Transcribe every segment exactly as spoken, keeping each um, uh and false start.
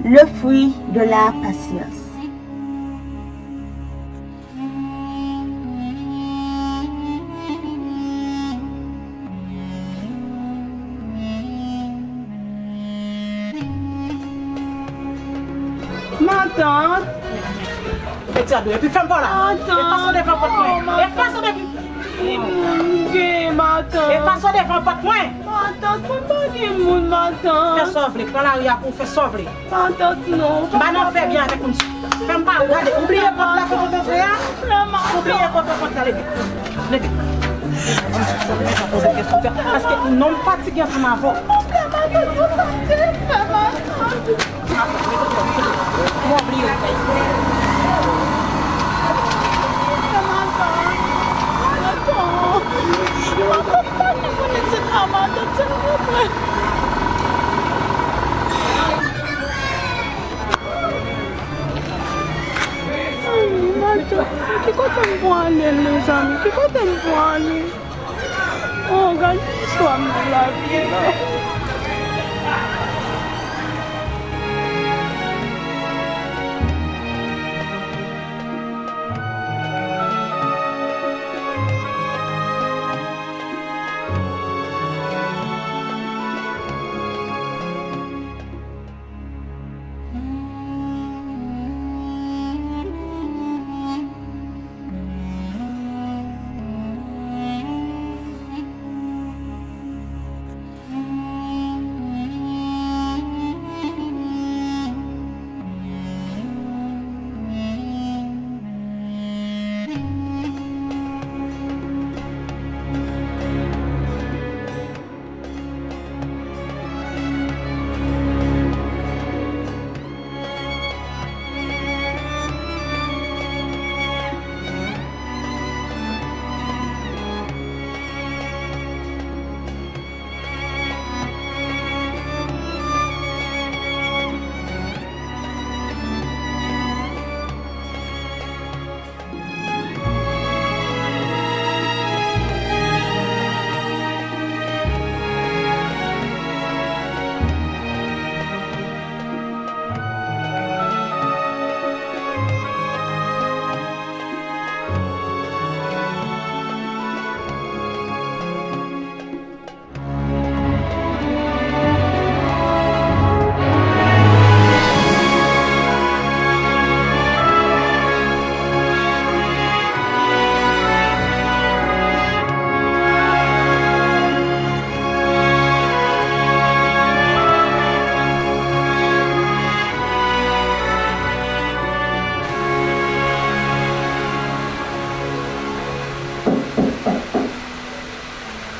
Le fruit de la patience. Matant. Fè ti a dou, epi fè m pa w la. Matant. Efaso devan pòt mwen. Efaso devan. Ki moun gen matant? Efaso devan pòt mwen. Matant, mwen pa gen moun, matant. Fè sa w vle, pran lari a pou w fè sa w vle. Matant, non. M pa nan fè byen avèk moun. Fè m pa gade, ou bliye pòt la kote w te fè a? Ou bliye kote pòt la, leve. Leve. Paske non, m fatige ansanm avè w. Mwen bliye. Ki kote m pou ale, mezanmi? Ki kote m pou ale? Oh, gad istwa m nan lavi la.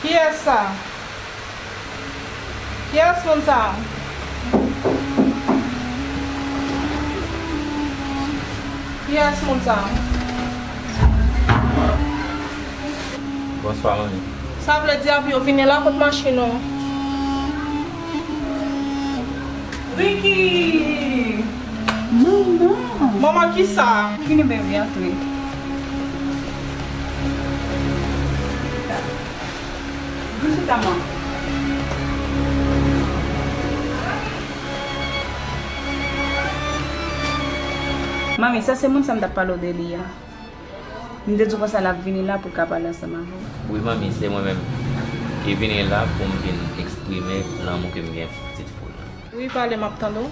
Kiyès sa? Kiyès moun sa? Kiyès moun sa? Bonswa, manmi. Sa vle di, Apyo, vini la, kot machin ou? Ricky! Manman! Manman, kisa? Vini, bebe, antre. Vin chita, man. Manmi, sa se moun sa m t ap pale w de li a. M te di w konsa l ap vini la pou l ka pale ansanm avè w. Wi, manmi, se mwen menm ki vini la pou m vin eksprime lanmou ke m gen pou pitit fi w lan. Wi, pale, m ap tande w.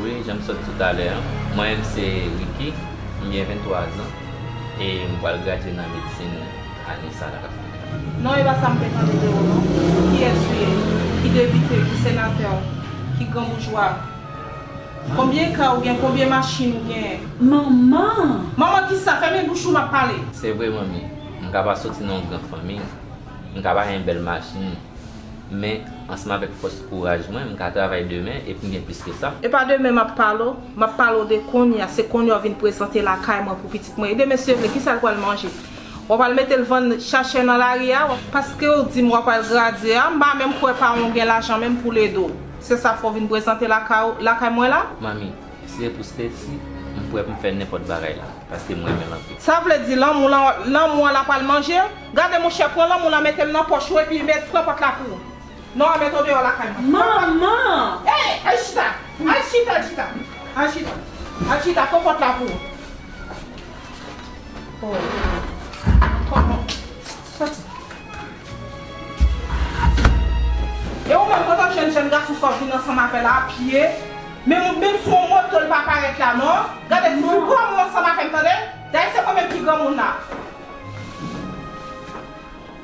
Wi, jan m sot di w talè a, mwen menm se Ricky, m gen venntwa zan, e m pral gradye nan medsin ane sa la k ap vini. Non, e pa sa m te tande de ou, non. Kiyès ou ye? Ki depite? Ki senatè? Ki gran boujwa? Konbyen kay ou gen? Konbyen machin ou gen? Manman! Manman kisa? Fèmen bouch ou, m ap pale. Se vre, manmi. M ka pa soti nan yon gran fanmi. M ka pa gen bèl machin. Men, ansanm avèk fòs kouraj mwen, m ka travay demen epi m gen plis ke sa. E pa demen m ap pale w, m ap pale w de kounye a. Se kounye a w vin prezante lakay mwen pou pitit mwen. E demen, se vre, kisa l pral manje? W ap al mete l vann chachè nan lari a, w ap, paske w di m w ap al gradye a, m pa menm kwè paran w gen lajan menm pou l ede w. Se sa fè w vin prezante lakay, lakay mwen la? Manmi, si se pou Stacy, m prè pou m fè nenpòt bagay la, paske m renmen l anpil. Sa vle di lanmou lan, lanmou an la pral manje? Gade monchè, pran lanmou lan mete l nan pòch ou epi met, pran pòt la pou ou. Non, a met ou deyò lakay mwen. Manman! Ey, al chita! Al chita, al chita! Al chita. Al chita, fè pòt la pou ou. Oh. Kòman? Soti. E ou menm, kote w jwenn jèn gason sa w vin ansanm avè l a pye? Menm, menm sou yon moto, l pa parèt la, non? Gade, ti fi granmoun ansanm avè m, tande? Dayè, se mwen menm ki granmoun la.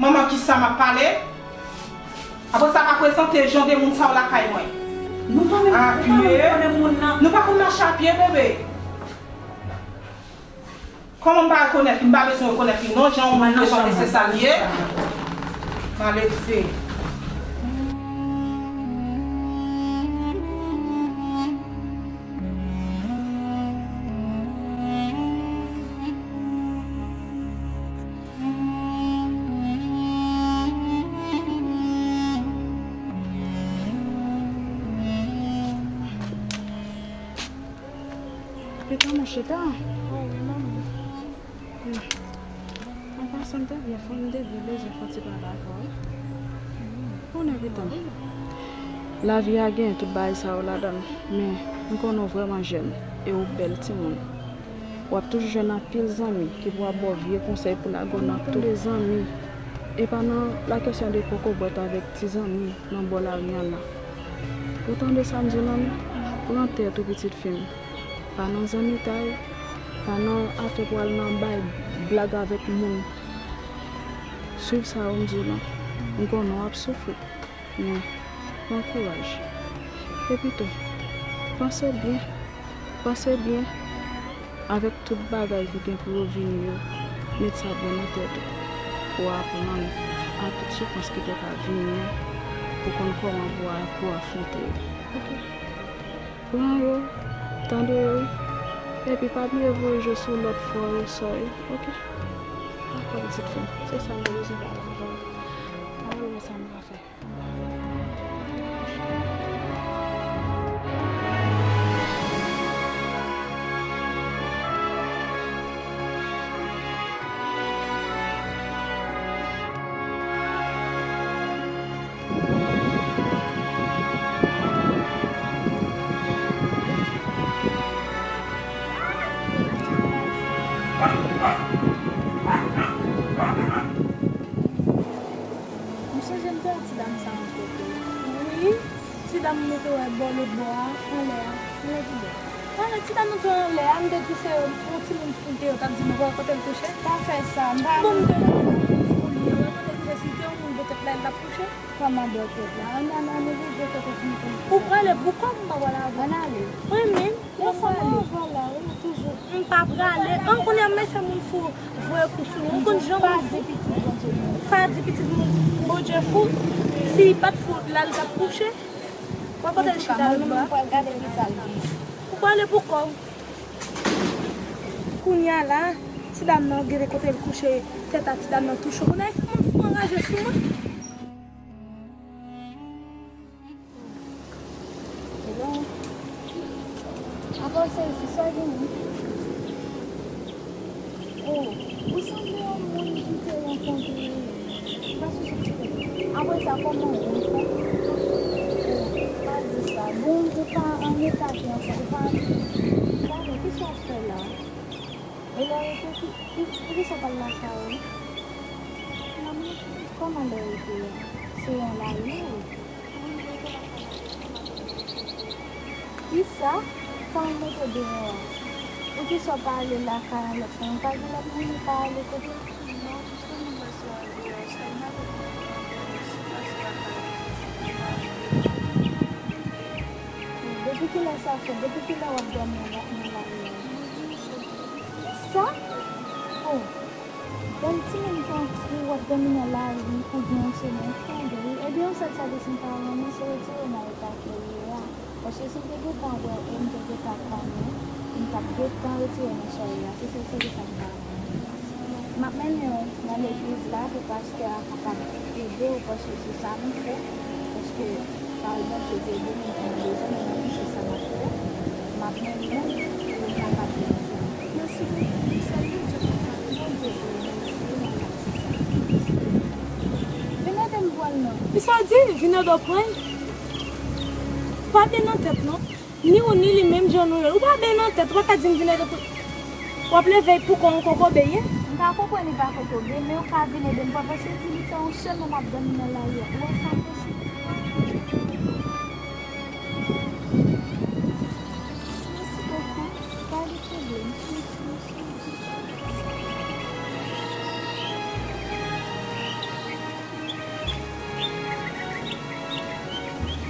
Manman, kisa m ap pale? Apre sa, pa prezante jan de moun sa yo lakay mwen. Nou pa menm, nou pa menm konnen moun nan. Nou pa konn mache a pye, bebe. Kòman m pa rekonèt li? M pa bezwen rekonèt li, non. Jan yon moun prezante, se sa l ye. Malelve. Pita, mon chita. Oh, wi, manmi. An pasan, m te byen fò, m te byen bezwen fè yon ti pale avè w. Konnen, Pita. Lavi a gen tout bagay sa yo ladan l, men m konnen w vrèman jèn e w bèl timoun. W ap toujou jwenn anpil zanmi ki pou ap ba w vye konsèy pou lage w nan tout de zanmi. E pa nan la kesyon de kokobwèt avèk ti zanmi nan bò lari an la. Ou tande sa m di w la, non? Pran tèt ou, pitit fi m. Pa nan zanmitay, pa nan afè pou al nan bay blag avèk moun. Swiv sa yo m di w la. M konnen w ap soufri. Men, pran kouraj. Epi tou, panse byen, panse byen avèk tout bagay ki gen pou yo vini yo. Met sa byen nan tèt ou. Pou w aprann a tout soufrans ki te ka vini yo, pou konn kòman pou w a-, pou w afwonte yo. Oke? Pran yo, tande yo, epi pa bliye voye je sou lòt frè yo, sè yo, oke? Dakò, pitit fi m. Se sa m te bezwen pale avè w. Al wè sa m ka fè. M sonje m te wè ti dam sa yon kote. Wi, ti dam nou te wè bò lòt bò a, anlè a. Anlè ki bò? Anlè, ti dam nou te wè anlè a, m te di se yon timoun fou te yo t ap di m wè kote l kouche. Pa fè sa, m pa. Bon, m te wè kote l kouche, si te yon moun bò tèt la, l t ap kouche. Kòman bò tèt la? Ann, ann, ann, nou rive kote pou nou konn. Ou prale pou kò m, m pa prale avè w. Ann ale. Wi, men, m pa prale. Desann nan vwal la, wi, toujou. M pa prale. An, kounye a, m mèt fè moun fou voye kou sou nou. Ou konn jan moun fou. Pa di pitit Bondye moun fou. Pa di pitit moun Bondye fou. Si l pa t fou, la l t ap kouche. Wè kote l chita lòt bò a. Mwen menm, m pral gade ki sa l gen. Ou prale pou kò w. Kounye a la, ti dam nan, gade kote l kouche, tèt a ti dam nan touche. Kounye a, e fè moun fou anraje sou mwen. Hello. Apa w sezi, sa genyen? Oh, ou sanble yon moun ki te rankontre. Pa sou sou. Apre sa, kòman ou fè? Oh, pa di sa. Bon, ou pa an eta ki anfòm, ou pa. Gade, kisa w ap fè la? E lè w rete, ki, ki, poukisa w pa al lakay ou? Kòman lè w rete a? Se yon lari ou? Kisa? Kan w mete deyò a? Poukisa w pa ale lakay yon lòt moun? Ou pa gen lòt moun ou ka ale kote? Non, jis yon moun mwen sou deyò, sèlman lòt moun mwen sou lakay. Depi kilè sa fèt? Depi kilè w ap dòmi nan la, nan lari a? Kisa? Oh! Bèl timoun, w ap dòmi nan lari pou gen yon semèn, tande wi. Ebyen, yon sèl sa ki si m pa renmen, se retire w nan eta ke w ye a. Paske si m te gentan wè ou, m te gentan konnen, m t ap gentan retire w nan sa w ye a. Se sèl sa ki m pa renmen. M ap mennen w nan legliz la pou pastè a kapab ede w, paske se sa m fè. Paske pawòl Bondye di, ede moun ki nan bezwen, men mwen menm se sa m ap fè. M ap mennen w pou w kapab beni sou li. Mèsi bokou, m salye w, Bondye beni w, mèsi, mèsi. Vin ede m pran l non. Kisa w di? Vin ede w pran l? Pa byen nan tèt non. Ni ou ni li menm jan nou ye. Ou pa byen nan tèt, ou pa ka di m vin ede pou w ap leve pou kò w kokobe ye. M ka konprann li pa kokobe, men ou ka vin ede m. Papa se di li fè yon semèn ap dòmi nan lari a. Ou wè sa posib? Mèsi bokou. Pa de pwoblèm.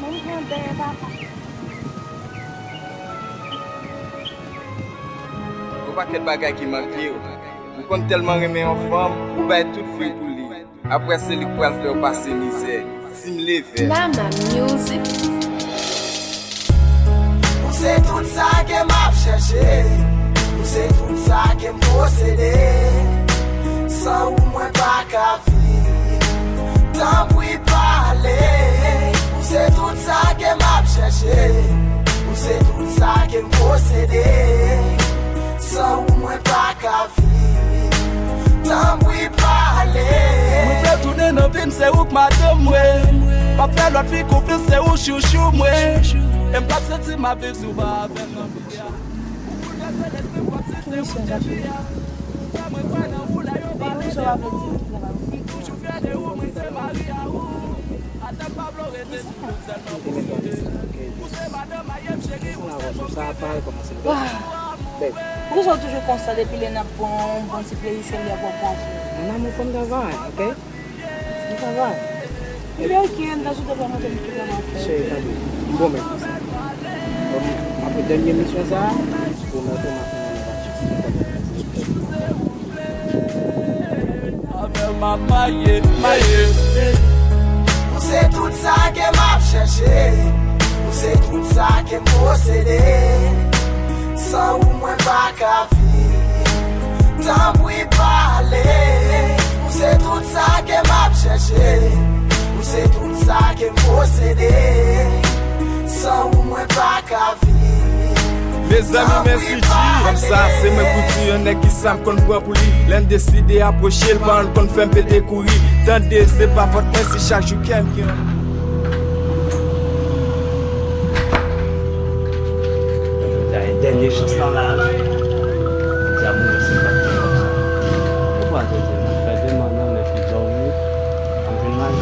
Mwen pran dèyè papa. Yon pakèt bagay ki manke w. Ou konn tèlman renmen yon fanm, ou bay tout vi w pou li. Apre se li k pral fè w pase mizè. Team Level. Mama Music. Ou se tout sa ke m ap chèche. Ou se tout sa ke m posede. San ou mwen pa ka viv. Tanpri pale. Ou se tout sa ke m ap chèche. Ou se tout sa ke m posede. San ou mwen pa ka viv. Tanpri pale. Mwen vle tounen nan vi m, se ou k madanm mwen. M ap fè lòt fi konfyans, se ou chouchou mwen. E m p ap santi m ap viv si w pa avè m nan vi a. Ou boulvèse lespri m kòmsi se ou m te vi a. Ou fè mwen kwè nan ou lè yo pa rele m. Toujou fyè de ou, mwen se mari a ou. Atè m pa vle w rete sou ou sèlman pou sove m. Ou se madanm a ye m, cheri, ou se bòm ke m. Poukisa w toujou konsa depi lè n ap pran yon bon ti plezi, se lè w ap pran pou ou? Mon amour, fò m travay, ok? M travay. Ebyen, ok, m ta swete w pa montre m ki travay w ap fè. Cheri, tande, m pwomèt ou sa. Bon, apre dènye misyon sa a, m pwomèt ou m ap fè yon lòt aksyon. Avè w m ap maye, maye. Ou se tout sa ke m ap chèche. Ou se tout sa ke m posede. San ou mwen pa ka viv. Tanpri pale. Ou se tout sa ke m ap chèche. Ou se tout sa ke m posede. San ou mwen pa ka viv. Mezanmi, men si G, fanm sa, se mwen pou di yon nèg ki sa m konn pran pou li. Lè m deside apwoche l, pawòl konn fè m pete kouri. Tande, se pa fòt mwen si chak jou kè m gen yon. Jodi a, e dènye chans lan la. Jodi a, mwen se pa konsa. Ou pa te di, mwen fè demann nan, men pi tò, wi. An jeneral.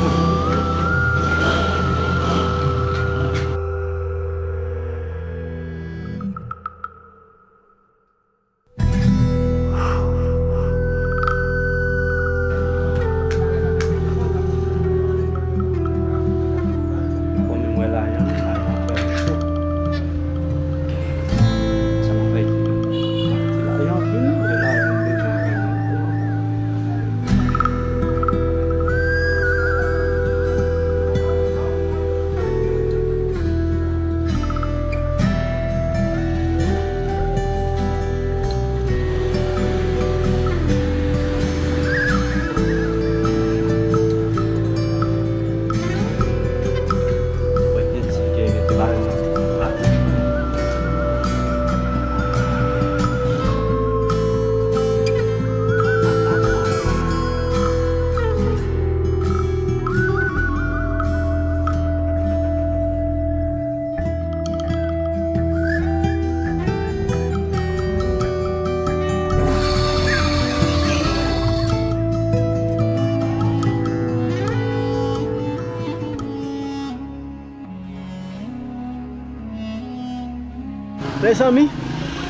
Mezanmi,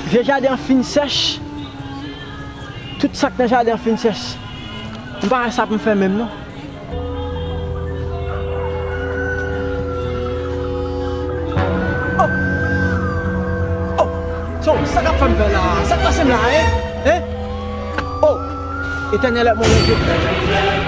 vye jaden an fin sèch. Tout sa k nan jaden an fin sèch. M pa wè sa pou m fè menm non. Oh! Oh! So, sa k ap fè m fè la? Sa k pase m la, en? En? Oh! Etènèl, mwen, mwen,